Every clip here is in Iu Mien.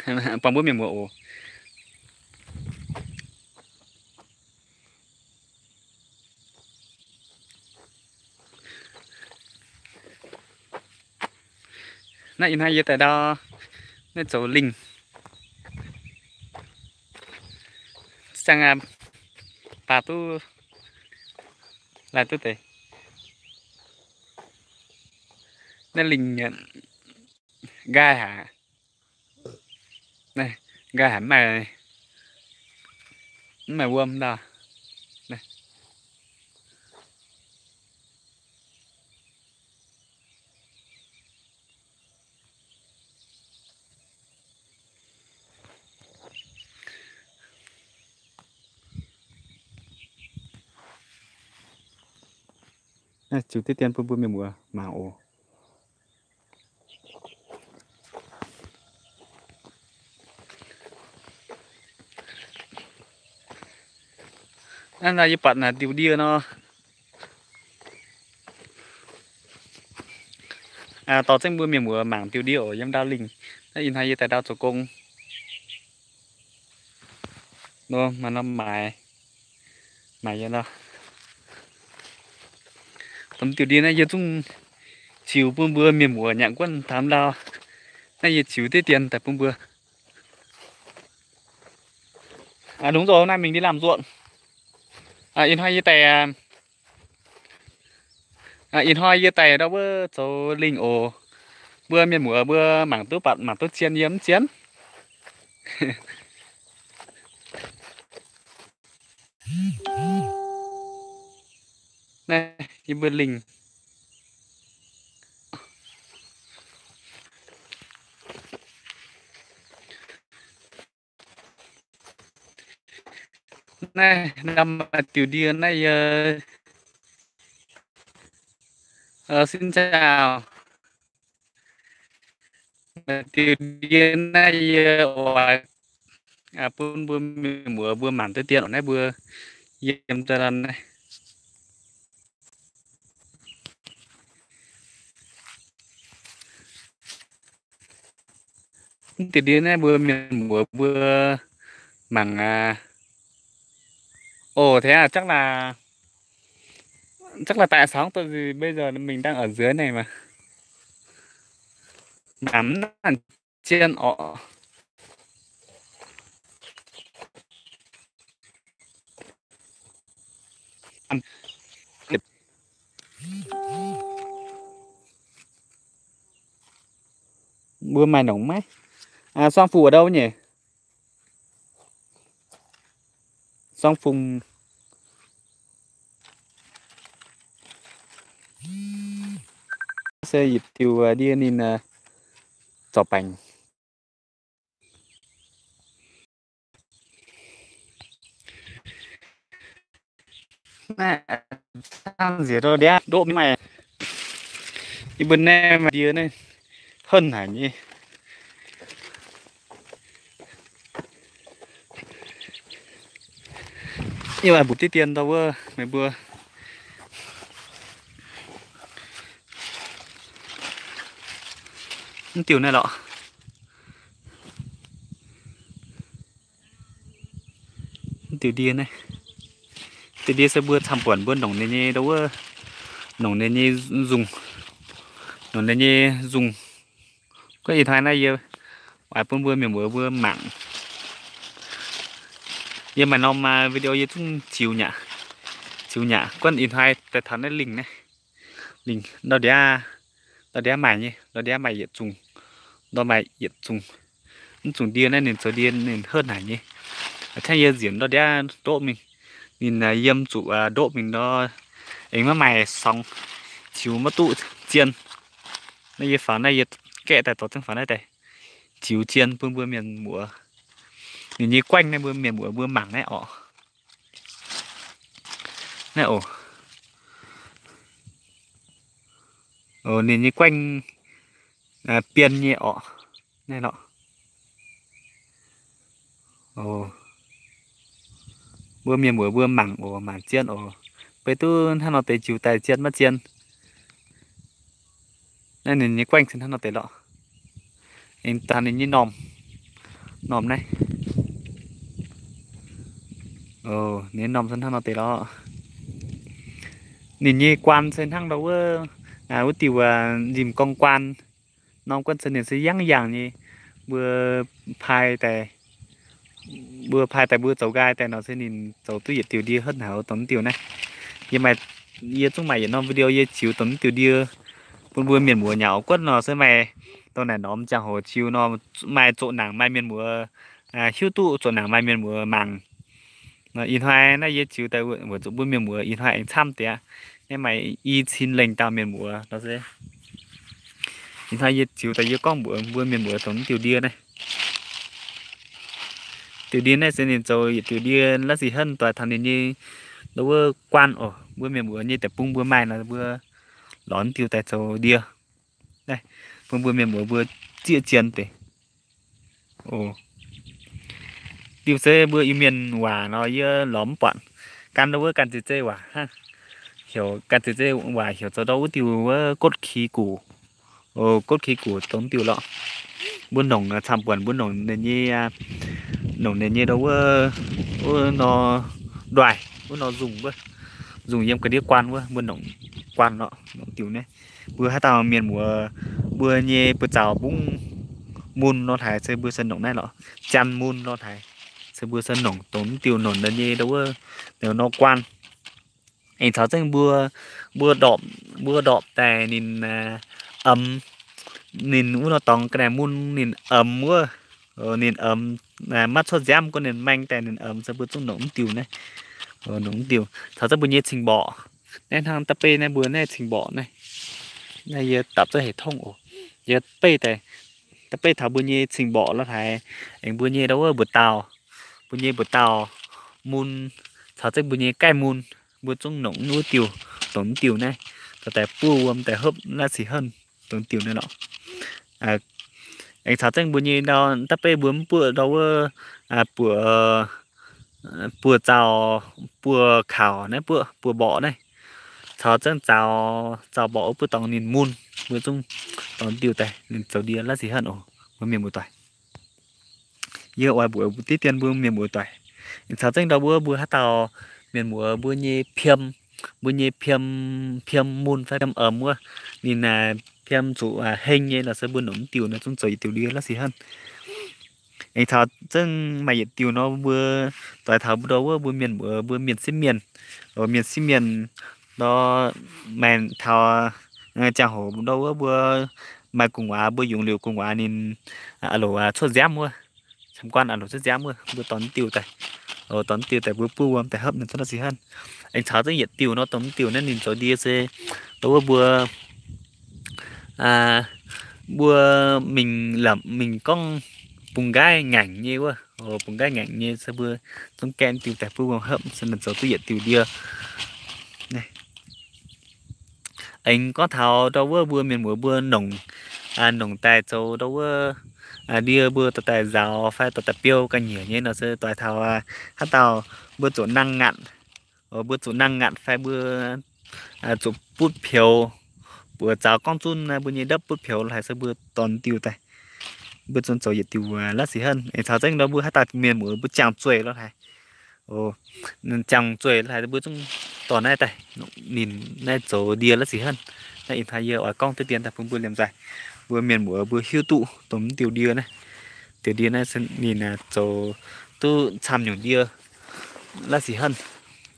Buangh mbuo mienh muoz oc. Naaiv ih hnoi yie daaih ndau naaiv zoux lingh. Ziangh baac duqv laih duqv deix. Naaiv lingh nqaai haic. Nqaai haic, mv maaih wuom ndau. Ziux diqv dien bun mbuo mienh muoz mangc oc. Naaiv yie buatc naaic diuh ndie nor, dorh zengv mbuo mienh muoz mangc diuh ndie oc yiem ndau lingh. Naaiv ih hnoi yie daaih ndau zoux gong. Nor maaih norm maaiz, maaiz yie nor. Domh diuh ndie naaiv yie zungv ziux bun mbuo mienh muoz nyanc guonv taux ndau. Naaiv yie ziux diqv dien daaih bun mbuo. Longc nzoih naaiv mingh ndie lamh nzuonx. Ih hnoi yie daaih, ih hnoi yie daaih ndau wuov zoux lingh oc. Mbuo mienh muoz mbuo mangc duqv batc mangc duqv zien yie mv zien. Naaiv yie mbuo lingh. Naaiv ndau maaih diuh ndie naaiv yie, xin chào. Maaih diuh ndie naaiv yie oix bun mbuo mienh muoz mbuo mangc duqv dien oc. Naaiv mbuo yiem daaih naaiv. Mv diuh ndie naaiv mbuo mienh muoz mbuo mangc aqv. Ồ, thế à, chắc là, chắc là tại sao tôi, bây giờ mình đang ở dưới này mà. Mangc mv nangc zien orqc. Mbuo maaih nongc maiv? À, Song Phùng ở đâu nhỉ? Song Phùng. Se yietc diuh ndie ninh zorc baengc. Naaiv nziex ndau ndiaav ndoqv mingh maaih. Yie mbuo naaiv maaih ndie naaiv henv haic nyei. Yie mbuo mbuoqc diqv dien ndau wuov meih mbuo. Mv diuh naaiv lorqc. Mv diuh ndie naaiv. Diuh ndie se mbuo camv-buonc mbuo nongc ninh nyei ndau wuov, nongc ninh nyei nzungh, nongc ninh nyei nzungh. Gorngv ih hnoi naaiv yie oix bun mbuo mienh muoz mbuo mangc. Yie maaih norm video yie zungv ziux nyaqc, ziux nyaqc. Gorngv ih hnoi daaih taux naaiv lingh naaiv, lingh ndau ndiaav, ndau ndiaav maaih nyei, ndau ndiaav maaih yietc zungh, ndau maaih yietc zungh. Mv zungh ndie naaiv ninh zoux ndie ninh henv haic nyei. Hnangv yie nzienc ndau ndiaav ndoqv mingh, ninh yiem zuqc ndoqv mingh ndau, aengx maiv maaih song, ziux maiv duqv zien. Naaiv yie faaux naaiv yie gaeqv daaih dorh zengv faaux naaiv daaih ziux zien bun mbuo mienh muoz. Ninh nyei guaengv naaiv mbuo mienh muoz mbuo mangc naaiv orqc. Naaiv oc. Ninh nyei guaengv bien nyei orqc. Naaiv lorqc. Mbuo mienh muoz mbuo mangc oc, mangc zien oc. Beiv duqv hnangv nor deix ziux daaih zien maiv zien. Naaiv ninh nyei guaengv se hnangv nor deix lorqc. Aengx dangh ninh nyei normh, Norm naaiv, ninh norm se hnangv nor deix lorqc. Ninh nyei guaan se hnangv ndau wuov, wuov diuh nzimc gorngv guaan. Norm guaan se ninh se yangv yangh nyei. Mbuo pai daaih, mbuo pai daaih mbuo zoux nqaai daaih nor se ninh zoux duqv yietc diuh ndie hotv haic dongh diuh naaiv. Yie maaih, yie zungv maaih yietc norm video yie ziux dongh diuh ndie bun mbuo mienh muoz nyauc guotv nor se maaih dongh naaic norm ziangh hoc ziux nor, maaih zoqc nangc maaih mienh muoz hiuv duqv, zoqc nangc maaih mienh muoz mangc. Ih hnoi naaiv yie ziux daaih weic zuqc mbuo mienh muoz ih hnoi aengx camv deix aqv. Naaiv maaih i cin lengh dauh mienh muoz nor se ih hnoi yie ziux daaih yie gorngv mbuox mbuo mienh muoz dongh diuh ndie naaiv. Diuh ndie naaiv se ninh zoux yietc diuh ndie la'sic henv doix taux ninh nyei ndau wuov guaan oc. Mbuo mienh muoz nyei deic-bung mbuo maaih nor mbuo lorz diuh daaih zoux ndie. Bun mbuo mienh muoz mbuo zieqv zien deix. Diuh se mbuo Iu-Mienh waac nor yie lorz mv buatc. Gan ndau wuov ganh zeiz zeiv waac hnangv. Heuc ganh zeiz zeiv waac heuc zoux ndau wuov diuh wuov โกดขีกู่. โกดขีกู่ dongh diuh lorqc. Mbuo nongc camv buonc mbuo nongc ninh nyei, nongc ninh nyei ndau wuov, wuov nor nduaih, wuov nor nzungh wuov, nzungh yiem ga'ndiev guaan wuov mbuo nongc guaan lorqc, nongc diuh naaiv. Mbuo haaix dauh mienh muoz mbuo nyei buoz-zaux mbungv mun nor hlaaix se mbuo se nongc naaiv lorqc. Janx mun nor hlaaix se mbuo se nongc dongh diuh nongc ninh nyei ndau wuov, nor guaan. Aengx caux zengv mbuo, mbuo ndorpc, mbuo ndorpc daaih ninh eix, ninh wuov nor dorngx ga'naaiv mun ninh eix wuov, ninh eix maiv cuotv nziaamv gunv ninh maeng daaih ninh eix se mbuo zungv nongc mv diuh naaiv. Nongc mv diuh caux zengv mbuo nyei cing-mborqc. Naaiv hnangv da'beiv naaiv mbuo naaiv cing-mborqc naaiv, naaiv yie dapc zunv hec tongv oc. Yie beiv daaih, da'beiv taux mbuo nyei cing-mborqc lorqc hlaaix, aengx mbuo nyei ndau wuov mbuoqc dauh, mbuo nyei mbuoqc dauh mun, caux zengv mbuo nyei gaih mun, mbuo zungv nongc wuov diuh, nongc mv diuh naaiv, dorh daaih buov wuom daaih hopv la'sic henv, dongh diuh naaiv lorqc. Aengx caux zengv mbuo nyei ndau da'beiv mbuo mv buoqv ndau wuov, buoqc, buoqc zaux, buoqc kaux naaiv, buoqc, buoqc mborqc naaiv, caux zengv zaux, zaux mborqc wuov buoqc dorngx ninh mun, mbuo zungv dorh diuh daaih ninh zoux ndie la'sic henv oc, mbuo mienh muoz-doic. Yie oix mbuox diqv dien mbuo mienh muoz-doic. Caux zengv ndau wuov mbuo haaix dauh mienh muoz mbuo nyei piem, mbuo nyei piem, piem mun fai piem eix wuov, ninh piem zuqc heng nyei nor se mbuo nongc mv diuh nor zungv zoux yietc diuh ndie la'sic henv. Aengx caux zengv maaih yietc diuh nor mbuo doix taux mbuo ndau wuov mbuo mienh muoz mbuo mienh sieqv mienh, mienh sieqv mienh nor, maaih taux ziangh hoc ndau wuov mbuo maaih gu'nguaaz, mbuo yungz liuz gu'nguaaz ninh a'loc cuotv nziaamv wuov, camv guaan a'loc cuotv nziaamv wuov, mbuo dorh diuh daaih, dorh diuh daaih mbuo buov wuom daaih hopv ninh zungv la'sic henv. Aengx caux zengv yietc diuh nor dongh diuh naaiv ninh zoux ndie se ndau wuov mbuo, mbuo mingh lamc mingh gorngv bungx nqaiv ngaengc nyei wuov, bungx nqaiv ngaengc nyei se mbuo zungv gaeqv diuh daaih buov wuom hopv se ninh zoux duqv yietc diuh ndie. Aengx gorngv taux ndau wuov mbuo mienh muoz mbuo nongc, nongc daaih zoux ndau wuov ndie mbuo dorh daaih nzaaux fai dorh daaih biou ga'nyiec nyei nor se doix taux haaix dauh mbuo zuqc nangh ngatc, mbuo zuqc nangh ngatc fai mbuo zuqc butv peux, buoz zaux gorngv zunv mbuo nyei ndopv butv peux lorqc haaix se mbuo dorh diuh daaih, mbuo zungv zoux yietc diuh la'sic henv. Aengx caux zengv ndau mbuo haaix dauh mienh muoz mbuo jangx zueih lorqc haaix, jangx zueih lorqc haaix mbuo zungv dorh naaiv daaih, ninh naaiv zoux ndie la'sic henv. Naaiv ih hnoi yie oix gorngv diqv dien daaih bun mbuo liemh nzaaih, mbuo mienh muoz mbuo hiuv duqv dongh mv diuh ndie naaiv. Diuh ndie naaiv ninh zoux duqv camv nyungc ndie la'sic henv.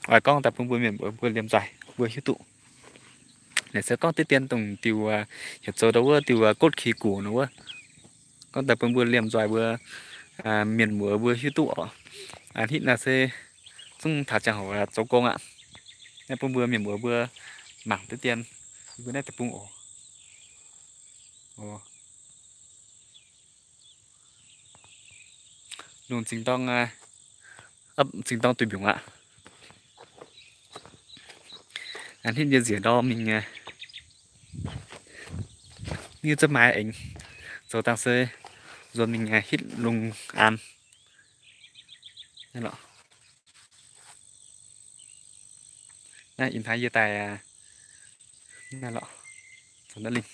Oix gorngv daaih bun mbuo mienh muoz mbuo liemh nzaaih mbuo hiuv duqv. Naaiv se gorngv diqv dien dongh diuh heuc zoux ndau wuov diuh โกดขีกู่ nor wuov. Gorngv daaih bun mbuo liemh nzaaih mbuo mienh muoz mbuo hiuv duqv oc. Hitv naaiv se zungv taux ziangh hoc zoux gong aqv. Naaiv bun mbuo mienh muoz mbuo mangc diqv dien mbuo naaiv deic-bung oc. Lungh zingh dorng, zingh dorng duih mbiungc aqv. Hitv yie nziex ndorm mingh, nyiuh za'maaiz aengx zoux dangh se nzuonx mingh hitv lungh aan. Naaiv ih hnoi yie daaih naaiv lorqc, zoux naaiv lingh.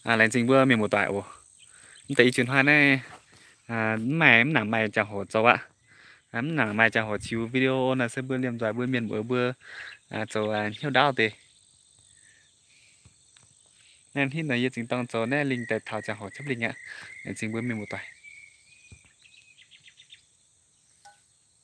Laengz zingh mbuo mienh muoz-doic oc. Mv deix i jiex hnoi naaiv mv maaih, mv nangc maaih ziangh hoc zoux aqv. Mv nangc maaih ziangh hoc ziux video nor se mbuo liemh nzoih mbuo mienh muoz mbuo zoux hnyouv ndaauv deix. Naaiv hitv nor yie zingx dorng zoux naaiv lingh daaih taux ziangh hoc ciepv lingh aqv. Laengz zingh mbuo mienh muoz-doic.